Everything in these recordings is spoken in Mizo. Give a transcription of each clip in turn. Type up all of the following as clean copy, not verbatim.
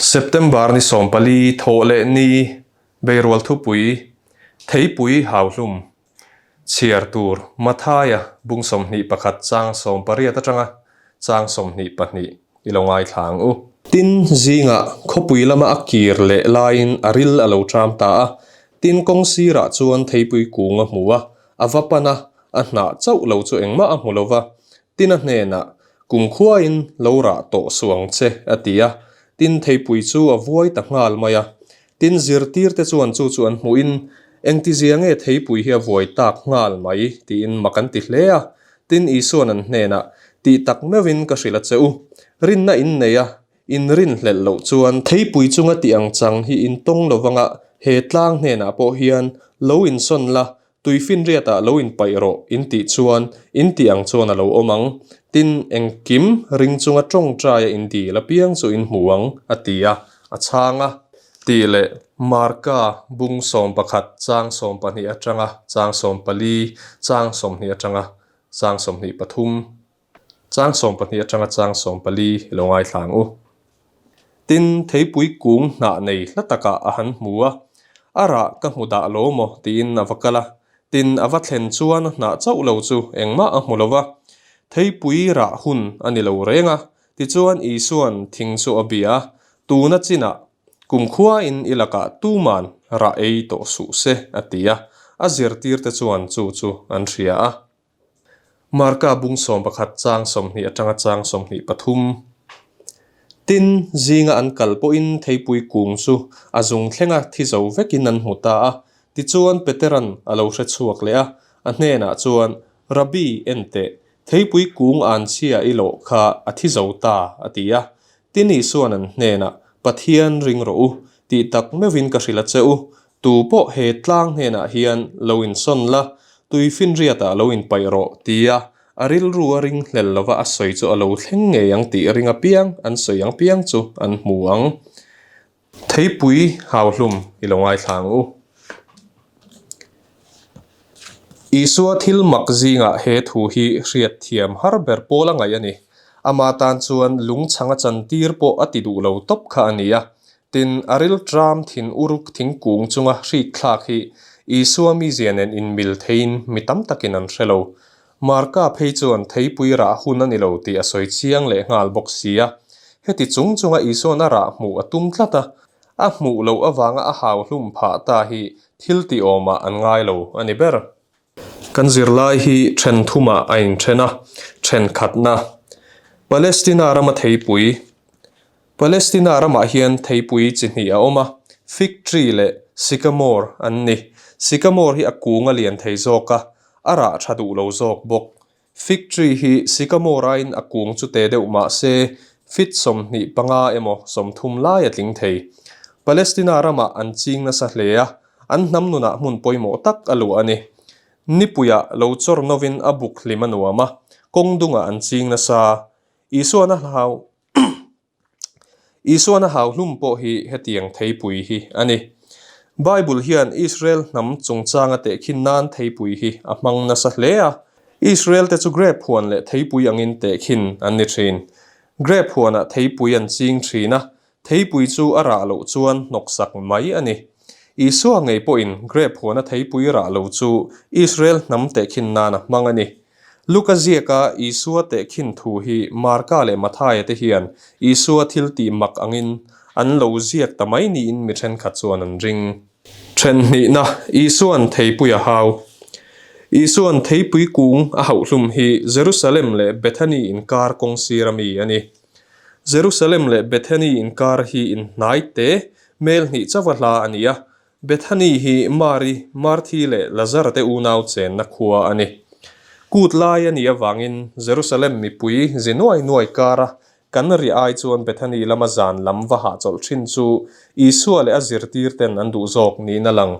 September ni 14 thawh leh ni Beirual thupui, Theipui hauhlum, chhiar tur Mathaia bung 21 chang 18 atanga chang 22 i lo ngaithla ang u. Tin, zingah khawpui lama a kir leh laiin a ril a lo ṭam ta a, tin kawng sirah chuan theipui kung a hmu a, a va pan a, a hnah chauh lo chu engmah a hmu lo va, tin a hnenah, Kumkhuain lo rah tawh suh ang che, a ti a, tin theipui chu a vuai ta nghal mai a. Tin zirtirte chuan chu chu an hmuhin, Engtizia nge theipui hi a vuai tak nghal mai? tiin mak an ti hle a. Tin Isua'n an hnenah, Tih tak meuhin ka hrilh a che u. Rinna in nei a, in rinhlelh loh chuan theipui chunga tih ang chang hi in tawng lo vanga he tlang hnenah pawh hian lo insawn la, Tuifinriatah lo inpaih rawh in tih chuan in tih ang chuan a lo awm ang. Tin, engkim ring chunga tawngtaia in dil apiang chu in hmu ang, a ti a, a chhang a. Tih leh Marka bung 11 chang 12 atanga chang 14, chang 20 atanga chang 23. Chang 12 atanga chang 14 i lo ngaithla ang u. Tin, theipui kung hnah nei hla takah a han hmu a, a rah ka hmu dah lo maw tiin a va kal a. Tin, a va thlen chuan a hnah chauh lo chu engmah a hmu lo va. Theipui rah hun a ni lo reng a, tichuan Isua'n thing chu a bia a, tuna chinah kumkhuain i lakah tuman rah ei tawh suh se a ti a, a zirtirte chuan chu chu an hria a. Marka bung 11 chang 20 atanga chang 23. Tin, zinga an kal pawhin theipui kung chu a zung thlenga thi zo vekin an hmu ta a. Tichuan Petera'n a lo hre chhuak leh a, a hnenah chuan, Rabbi, en teh, theipui kung an chhia i lawh kha a thi zo ta, a ti a. Tin Isua'n an hnenah, Pathian ring rawh u, tih tak meuhin ka hrilh a che u, Tu pawh he tlang hnenah hian lo insawn la, tuifinriatah lo inpaih rawh, tia a rilru a ring hlel lova a sawi chu a lo thleng ngei ang tih ring apiang, an sawi ang piang chu an hmu ang. Theipui hauhlum i lo ngaithla ang u. Isua thil mak zingah he thu hi hriat thiam har ber pawl a ngaih a ni. Ama tan chuan lungchhang a chantir pawh a ti duh lo tawp kha a ni a. Tin, a ril tram thin uruk thingkung chunga hrik thlak hi Isua mizia nen inmil theiin mi tam takin an hre lo. Marka phei chuan theipui rah hun a ni lo tih a sawi chiang leh nghal bawk si a. Heti chung chunga Isua'n a rah hmuh a tum tlat a, a hmuh loh avanga a hau hlum phah ta hi thil tih awmah an ngai lo a ni ber. Kan zirlai hi then thumah a inthen a, thenkhatna, Palestina rama theipui, Palestina ramah hian theipui chi hnih a awm a, fig tree leh sycamore an ni. Sycamore hi a kung a lian thei zawk a, a rah tha duh lo zawk bawk. Fig tree hi sycamore aiin a kung chu te deuh mah se, feet 25 emaw 30 lai a tling thei. Palestina ramah an ching nasa hle a, an hnam nunah hmun pawimawh tak a luah a ni. Nipuiah lo chawr novin a buk hlim a nuam a, kawng dungah an ching nasa. Isuan a hlau. Isuan a hauhlum pawh hi hetiang theipui hi a ni. Bible hian Israel hnam chungchanga tehkhin nan theipui hi a hmang nasa hle a. Israel te chu grape huan leh theipui angin tehkhin an ni thin. Grape huanah theipui an ching thin a, theipui chu a rah loh chuan hnawksak mai a ni. Isua ngei pawhin grape huana theipui rah lo chu Israel hnam tehkhin nan a hmang a ni. Luka ziaka Isua tehkhin thu hi Marka leh Mathaia te hian Isua thil tih mak angin an lo ziak ta mai niin mi thenkhat chuan an ring. Thenhnihna, Isua'n theipui a hau. Isua'n theipui kung a hauhlum hi Jerusalem leh Bethany inkar kawng sira mi a ni. Jerusalem leh Bethany inkar hi inhnai te mel hnih chauha hla a ni a, Bethany hi Mari, Marthi leh Lazara te unau chenna khua a ni. Kut lai a nih avangin Jerusalem mipui zi nuai nuai kara kan riah ai chuan Bethany lama zan lam va hahchawlh thin chu Isua leh a zirtir ten an duh zawk niin a lang.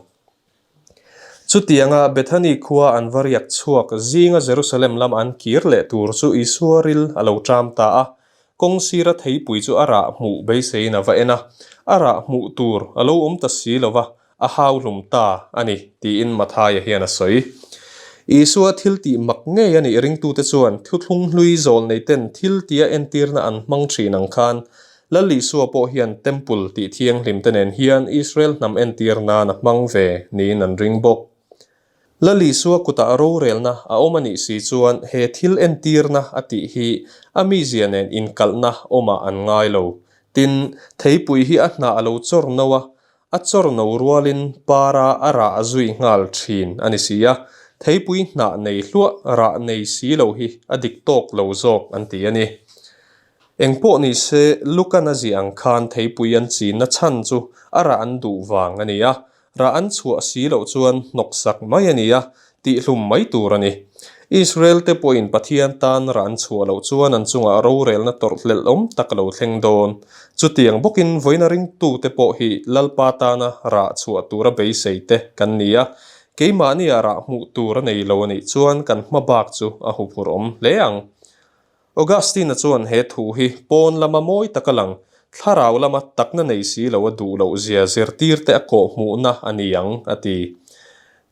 Chutianga Bethany khua an va riak chhuak zinga Jerusalem lam an kir leh tur chu Isua ril a lo ṭam ta a, Kawng sira theipui chu a rah hmuh beiseiin a va en a, a rah hmuh tur a lo awm ta si lo va, a hau hlum ta a ni, tiin Mathaia hian a sawi. Isua thil tih mak ngei a nih ringtute chuan thuthlung hlui zawl neiten thil tia entirna an hmang thin ang khan. Lal Isua pawh hian Temple tih thianghlim te nen hian Israel hnam entir nan a hmang ve niin an ring bawk. Lal Isua kutah rorelna a awm a nih si chuan he thil entirna a tih hi a mizia nen inkalhna awmah an ngai lo. Tin, theipui hi a hnah a lo chawr no a, A chawr no rualin para a rah zui nghal thin a ni si a, theipui hnah nei hluah rah nei si lo hi a dik tawk lo zawk an ti a ni. Eng pawh ni se, Lukan a ziah ang khan theipui an chinna chhan chu a rah an duh vang a ni a, Rah an chhuah si loh chuan hnawksak mai a ni a, tihhlum mai tur a ni. Israel-te pawhin Pathian tan rah an chhuah loh chuan an chungah rorelna tawrhhlelh awm tak a lo thleng dawn. Chutiang bawkin vawiina ringtute pawh hi Lalpa tana rah chhuah tura beisei te kan ni a, keimahnia rah hmuh tur a nei lo a nih chuan kan hma bak chu a huphurh awm hle ang. Augustine-a chuan he thu hi pawn lama mawi taka lang, thlarau lama takna nei si lo a duh loh zia zirtirte a kawh hmuhna a ni ang, a ti.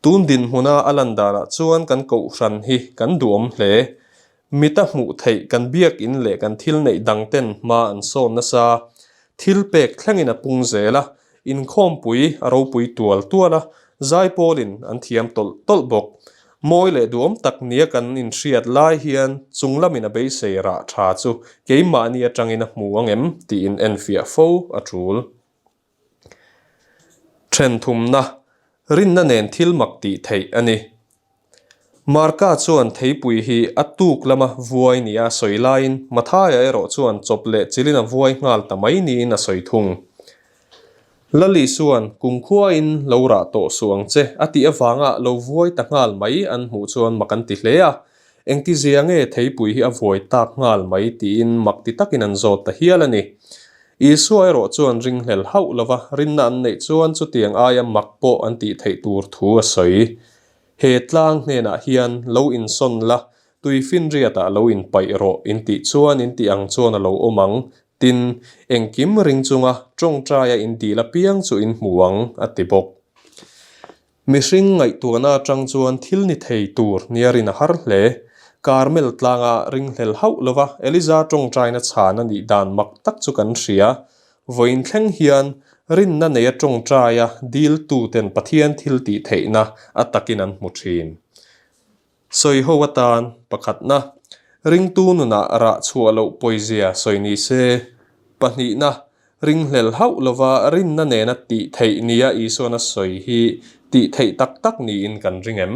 Tun dinhmuna a lan danah chuan kan kohhran hi kan duhawm hle. Mita hmuh theih kan biakin leh kan thil neih dangten hma an sawn nasa. Thil pek thlengin a pung zel a, Inkhawmpui a ropui tual tual a, zaipawlin an thiam tawlh tawlh bawk. Mawi leh duhawm tak nia kan inhriat lai hian chung lamin a beisei rah tha chu keimahni atangin a hmu ang em tiin enfiah fo a tul. Thenthumna, Rinna nen thil mak tih theih a ni. Marka chuan theipui hi a tuk lama vuai nia a sawi laiin Mathaia erawh chuan chawp leh chilin a vuai nghal ta mai niin a sawi thung. Lali chuan kumkhuain lo rah tawh suh ang che a tih avanga lo vuai ta nghal mai an hmuh chuan mak an ti hle a, engtizia nge theipui hi a vuai tak nghal mai tiin mak ti takin an zawt ta hial a ni. Isua erawh chuan ringhlel hauh lova rinna an neih chuan chutiang aia mak pawh an tih theih tur thu a sawi. He tlang hnenah hian lo insawn la, tuifinriatah lo inpaih rawh in tih chuan in tih ang chuan a lo awm ang, tin, engkim ring chunga tawngtaia in dil apiang chu in hmu ang, a ti bawk. Mihring ngaihtuahna atang chuan thil ni thei tur nia rin a har hle. Karmel tlanga ringhlel hauh lova Eliza tawngtaina chhan a nih dan mak tak chu kan hria. Vawiin thleng hian rinna neia tawngtaia diltuten Pathian thil tih theihna a takin an hmu thin. Sawi ho atan pakhatna, ringtu nunah rah chhuah loh pawizia sawi ni se. Pahnihna, ringhlel hauh lova rinna nena tih theih nia Isuan a sawi hi tih theih tak tak niin kan ring em?